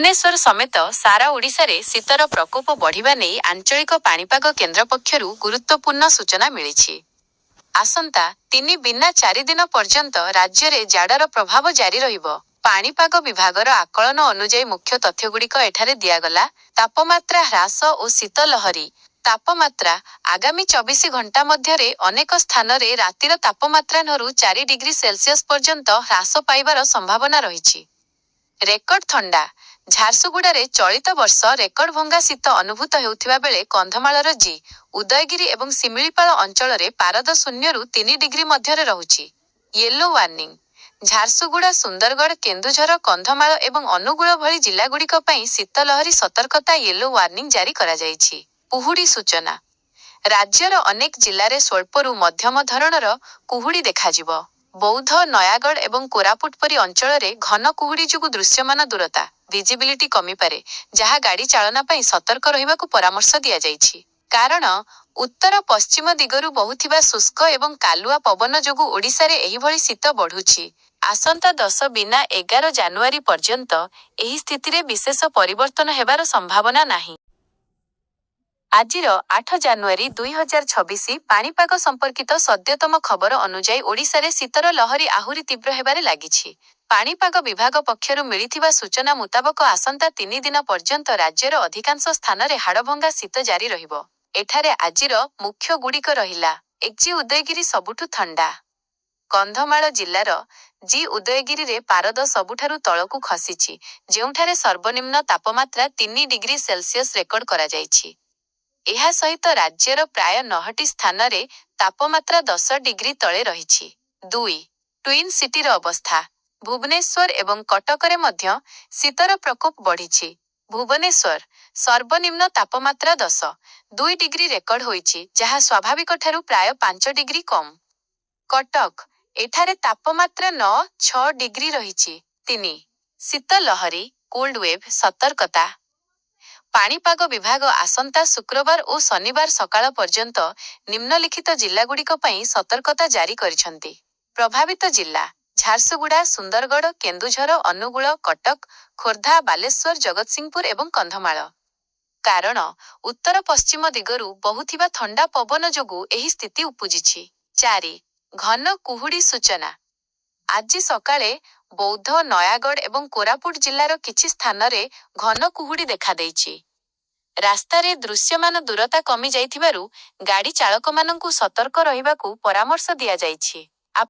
ଭୁବନେଶ୍ୱର ସମେତ ସାରା ଓଡ଼ିଶାରେ ଶୀତର ପ୍ରକୋପ ବଢ଼ିବା ନେଇ ଆଞ୍ଚଳିକ ପାଣିପାଗ କେନ୍ଦ୍ର ପକ୍ଷରୁ ଗୁରୁତ୍ୱପୂର୍ଣ୍ଣ ସୂଚନା ମିଳିଛି। ଆସନ୍ତା ତିନି ବିନା 4 ଦିନ ପର୍ଯ୍ୟନ୍ତ ରାଜ୍ୟରେ ଜାଡ଼ର ପ୍ରଭାବ ଜାରି ରହିବ। ପାଣିପାଗ ବିଭାଗର ଆକଳନ ଅନୁଯାୟୀ ମୁଖ୍ୟ ତଥ୍ୟଗୁଡ଼ିକ ଏଠାରେ ଦିଆଗଲା। ତାପମାତ୍ରା ହ୍ରାସ ଓ ଶୀତ ଲହରୀ। ତାପମାତ୍ରା, ଆଗାମୀ 24 ଘଣ୍ଟା ମଧ୍ୟରେ ଅନେକ ସ୍ଥାନରେ ରାତିର ତାପମାତ୍ରା ରୁ 4 ଡିଗ୍ରୀ ସେଲସିୟସ ପର୍ଯ୍ୟନ୍ତ ହ୍ରାସ ପାଇବାର ସମ୍ଭାବନା ରହିଛି। ରେକର୍ଡ ଥଣ୍ଡା, ଝାରସୁଗୁଡ଼ାରେ ଚଳିତ ବର୍ଷ ରେକର୍ଡ ଭଙ୍ଗା ଶୀତ ଅନୁଭୂତ ହେଉଥିବା ବେଳେ କନ୍ଧମାଳର ଜି ଉଦୟଗିରି ଏବଂ ଶିମିଳିପାଳ ଅଞ୍ଚଳରେ ପାରଦ 0ରୁ 3 ଡିଗ୍ରୀ ମଧ୍ୟରେ ରହୁଛି। ୟେଲୋ ୱାର୍ଣ୍ଣିଂ, ଝାରସୁଗୁଡ଼ା, ସୁନ୍ଦରଗଡ଼, କେନ୍ଦୁଝର, କନ୍ଧମାଳ ଏବଂ ଅନୁଗୁଳ ଭଳି ଜିଲ୍ଲାଗୁଡ଼ିକ ପାଇଁ ଶୀତ ଲହରୀ ସତର୍କତା ୟେଲୋ ୱାର୍ଣ୍ଣିଂ ଜାରି କରାଯାଇଛି। କୁହୁଡ଼ି ସୂଚନା, ରାଜ୍ୟର ଅନେକ ଜିଲ୍ଲାରେ ସ୍ୱଳ୍ପରୁ ମଧ୍ୟମ ଧରଣର କୁହୁଡ଼ି ଦେଖାଯିବ। ବୌଦ୍ଧ, ନୟାଗଡ଼ ଏବଂ କୋରାପୁଟ ପରି ଅଞ୍ଚଳରେ ଘନ କୁହୁଡ଼ି ଯୋଗୁଁ ଦୃଶ୍ୟମାନ ଦୂରତା ଭିଜିବିଲିଟି କମିପାରେ, ଯାହା ଗାଡ଼ି ଚାଳନା ପାଇଁ ସତର୍କ ରହିବାକୁ ପରାମର୍ଶ ଦିଆଯାଇଛି। କାରଣ ଉତ୍ତର ପଶ୍ଚିମ ଦିଗରୁ ବହୁଥିବା ଶୁଷ୍କ ଏବଂ କାଲୁଆ ପବନ ଯୋଗୁଁ ଓଡ଼ିଶାରେ ଏହିଭଳି ଶୀତ ବଢ଼ୁଛି। ଆସନ୍ତା 10 ବିନା 11 ଜାନୁଆରୀ ପର୍ଯ୍ୟନ୍ତ ଏହି ସ୍ଥିତିରେ ବିଶେଷ ପରିବର୍ତ୍ତନ ହେବାର ସମ୍ଭାବନା ନାହିଁ। ଆଜିର 8 ଜାନୁଆରୀ 2026 ପାଣିପାଗ ସମ୍ପର୍କିତ ସଦ୍ୟତମ ଖବର ଅନୁଯାୟୀ, ଓଡ଼ିଶାରେ ଶୀତର ଲହରୀ ଆହୁରି ତୀବ୍ର ହେବାରେ ଲାଗିଛି। ପାଣିପାଗ ବିଭାଗ ପକ୍ଷରୁ ମିଳିଥିବା ସୂଚନା ମୁତାବକ, ଆସନ୍ତା 3 ଦିନ ପର୍ଯ୍ୟନ୍ତ ରାଜ୍ୟର ଅଧିକାଂଶ ସ୍ଥାନରେ ହାଡ଼ଭଙ୍ଗା ଶୀତ ଜାରି ରହିବ। ଏଠାରେ ଆଜିର ମୁଖ୍ୟ ଗୁଡ଼ିକ ରହିଲା। ଏକ, ଜି ଉଦୟଗିରି ସବୁଠୁ ଥଣ୍ଡା। କନ୍ଧମାଳ ଜିଲ୍ଲାର ଜି ଉଦୟଗିରିରେ ପାରଦ ସବୁଠାରୁ ତଳକୁ ଖସିଛି, ଯେଉଁଠାରେ ସର୍ବନିମ୍ନ ତାପମାତ୍ରା 3 ଡିଗ୍ରୀ ସେଲସିୟସ ରେକର୍ଡ କରାଯାଇଛି। ଏହା ସହିତ ରାଜ୍ୟର ପ୍ରାୟ ନଅଟି ସ୍ଥାନରେ ତାପମାତ୍ରା 10 ଡିଗ୍ରୀ ତଳେ ରହିଛି। ଦୁଇ, ଟ୍ୱିନ୍ ସିଟିର ଅବସ୍ଥା। ଭୁବନେଶ୍ୱର ଏବଂ କଟକରେ ମଧ୍ୟ ଶୀତର ପ୍ରକୋପ ବଢ଼ିଛି। ଭୁବନେଶ୍ୱର ସର୍ବନିମ୍ନ ତାପମାତ୍ରା 10.2 ଡିଗ୍ରୀ ରେକର୍ଡ ହୋଇଛି, ଯାହା ସ୍ୱାଭାବିକଠାରୁ ପ୍ରାୟ 5 ଡିଗ୍ରୀ କମ୍। କଟକ, ଏଠାରେ ତାପମାତ୍ରା 9.6 ଡିଗ୍ରୀ ରହିଛି। ତିନି, ଶୀତ ଲହରୀ କୋଲ୍ଡ ୱେଭ୍ ସତର୍କତା। ପାଣିପାଗ ବିଭାଗ ଆସନ୍ତା ଶୁକ୍ରବାର ଓ ଶନିବାର ସକାଳ ପର୍ଯ୍ୟନ୍ତ ନିମ୍ନଲିଖିତ ଜିଲ୍ଲାଗୁଡ଼ିକ ପାଇଁ ସତର୍କତା ଜାରି କରିଛନ୍ତି। ପ୍ରଭାବିତ ଜିଲ୍ଲା: ଝାରସୁଗୁଡ଼ା, ସୁନ୍ଦରଗଡ଼, କେନ୍ଦୁଝର, ଅନୁଗୁଳ, କଟକ, ଖୋର୍ଦ୍ଧା, ବାଲେଶ୍ୱର, ଜଗତସିଂହପୁର ଏବଂ କନ୍ଧମାଳ। କାରଣ ଉତ୍ତର ପଶ୍ଚିମ ଦିଗରୁ ବହୁଥିବା ଥଣ୍ଡା ପବନ ଯୋଗୁଁ ଏହି ସ୍ଥିତି ଉପୁଜିଛି। ଚାରି, ଘନ କୁହୁଡ଼ି ସୂଚନା। ଆଜି ସକାଳେ ବୌଦ୍ଧ, ନୟାଗଡ଼ ଏବଂ କୋରାପୁଟ ଜିଲ୍ଲାର କିଛି ସ୍ଥାନରେ ଘନ କୁହୁଡ଼ି ଦେଖାଦେଇଛି। ରାସ୍ତାରେ ଦୃଶ୍ୟମାନ ଦୂରତା କମି ଯାଇଥିବାରୁ ଗାଡ଼ି ଚାଳକମାନଙ୍କୁ ସତର୍କ ରହିବାକୁ ପରାମର୍ଶ ଦିଆଯାଇଛି।